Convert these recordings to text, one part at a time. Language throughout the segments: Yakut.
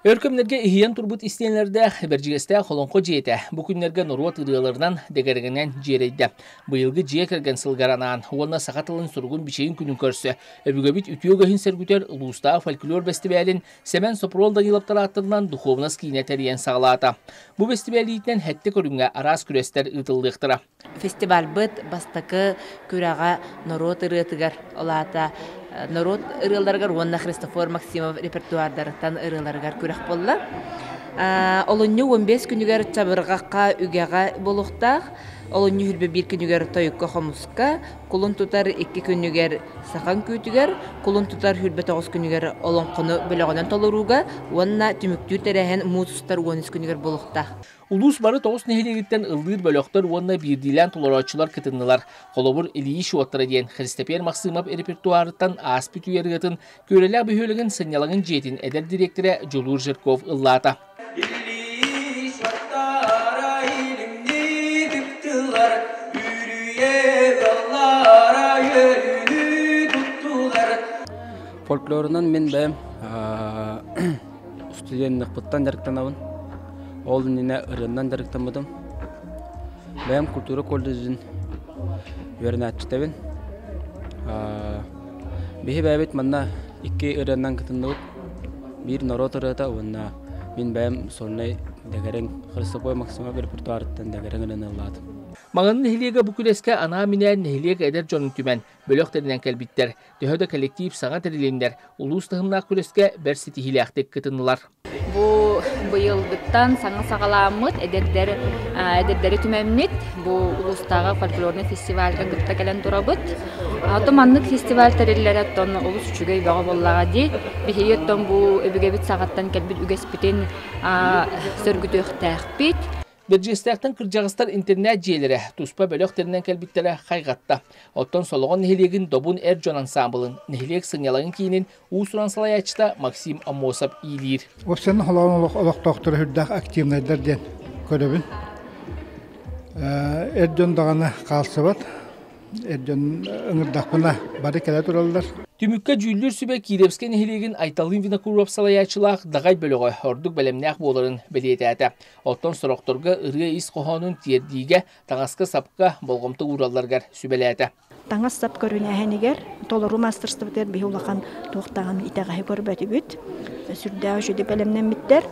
Өр кэмнэргэ иһийэн турбут истиэнэлэрдээх Бэрдьигэстээх Олоҥхо дьиэтэ бу күннэргэ норуот ырыаларынан, дэгэрэгинэн дьиэрэйдэ. Быйылгы дьиэ кэргэн сылыгар анаан уонна саха тылын суругун-бичигин күнүн көрсө өбүгэбит үтүө үгэһин сэргүтэр улуустааҕы фольклор бэстибээлин Сэмэн Сопрун Даниловтар ааттарынан Духовнас киинэ тэрийэн саҕалаата. Бу бэстибээл иитинэн сэттэ көрүҥҥэ араас күрэстэр ыытыллыахтара. Фестивальбыт бастакы күрэҕэ норуот ырыатыгар, ол аата норуот ырыаларыгар уонна Христофор Максимов репертуардарыттан ырыаларыгар күрэх буолла. Олунньу 15 күнүгэр чабырҕахха үгэҕэ буолуохтаах. Олунньу 21 күнүгэр тойукка хомуска, кулун тутар 2 күнүгэр саха үҥкүүтүгэр, кулун тутар 29 күнүгэр олоҥхону бөлөҕүнэн толорууга уонна түмүктүүр тэрээһин муус устар 13 күнүгэр буолуохтаах. Улуус бары 9 нэһилиэгиттэн ыллыыр бөлөхтөр уонна биирдиилээн толорооччулар кытыннылар. Холобур, Ильич уоттара диэн Христопер Махсымов репертуарыттан ааспыт үйэ ырыатын Күөрэлээх бөһүөлэгин сынньалаҥын дьиэтин эдэр дириэктэрэ Дьулуур Жирков ыллаата. Ильич уоттара илимнии тыктылар, үрүйэ ыаллара үөрүүнү туттулар. Фольклорунан мин бэйэм студенныхпыттан дьарыктанабын. Ол иннинэ ырыаннан дьарыктаммытым. Бэйэм культура колледжын үөрэнээччитэбин. Биһи бэйэбит манна икки ырыаннан кытынныбыт. Биир норуот ырыата уонна мин бэйэм сольнай дэгэрэҥ Христофор Максимов репертуарыттан дэгэрэҥ ырыаны ыллаатым. Маҥан нэһилиэгэ бу күрэскэ анаан-минээн нэһилиэк эдэр дьонун түмэн, бөлөх тэринэн кэлбиттэр. Төһө да коллектив саҥа тэрилиннэр, улуус таһымнаах күрэскэ бэрт ситиһиилээхтик кытыннылар. Бу быйылгыттан саҥа саҕаламмыт эдэрдэр эдэрдэри түмэммит бу улуустааҕы фольклорнай фестивальга кытта кэлэн турабыт. Оттон маннык фестиваль тэриллэрэ оттон олус үчүгэй бөҕө буоллаҕа дии. Биһиги оттон бу өбүгэбит саҕаттан кэлбит үгэспитин сөргүтүөхтээхпит. Бэрдьигэстээхтэн кырдьаҕастар интэрнээт-дьиэлэрэ туспа бөлөх тэринэн кэлбиттэрэ хайҕатта. Оттон Солоҕон нэһилиэгин Добун эр дьон ансаамбылын нэһилиэк сынньалаҥын киинин уус-уран салайааччыта Максим Аммосов иилиир. Уопсайынан холоон олохтоохторо сүрдээх активнайдар диэн көрөбүн. Эр дьон даҕаны хаалсыбат. Эр дьон ыҥырдахпына бары кэлэ тураллар. Түмүккэ дьүүллүүр сүбэ Кировскай нэһилиэгин Айталыын Винокуров салайааччылаах Даҕай бөлөҕө ордук бэлэмнээх буоларын бэлиэтээтэ. Оттон сорохторго ырыа ис хоһоонун тиэрдиигэ, таҥаска-сапка болҕомто ууралларыгар сүбэлээтэ. Таҥас-сап көрүнээһинигэр толору маастарыстыбытыгар биһи улахан туохтааҕын итэҕэһи көрбөтүбүт. Сүрдээх үчүгэй бэлэмнэммиттэр.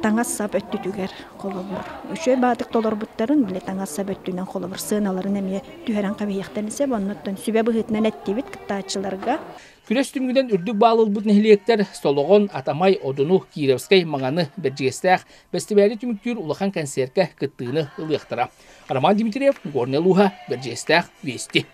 Таҥас-сап өттүтүгэр холобур. Үчүгэй баатык толорбуттарын, били таҥас-сап өттүнэн холобур сыаналарын эмиэ түһэрэн кэбиһиэхтэрин сөп. Оннуттан сүбэ быһыытынан эттибит кыттааччыларга. Күрэс түмүгүнэн үрдүк баал ылбыт нэһилиэктэр Солоҕон, Атамай, Одуну, Кировскай, Маҥаны, Бэрдьигэстээх бэстибээли түмүктүүр улахан кэнсиэркэ кыттыыны ылыахтара. Роман Дмитриев, Горнай улууһа, Бэрдьигэстээх, Вести.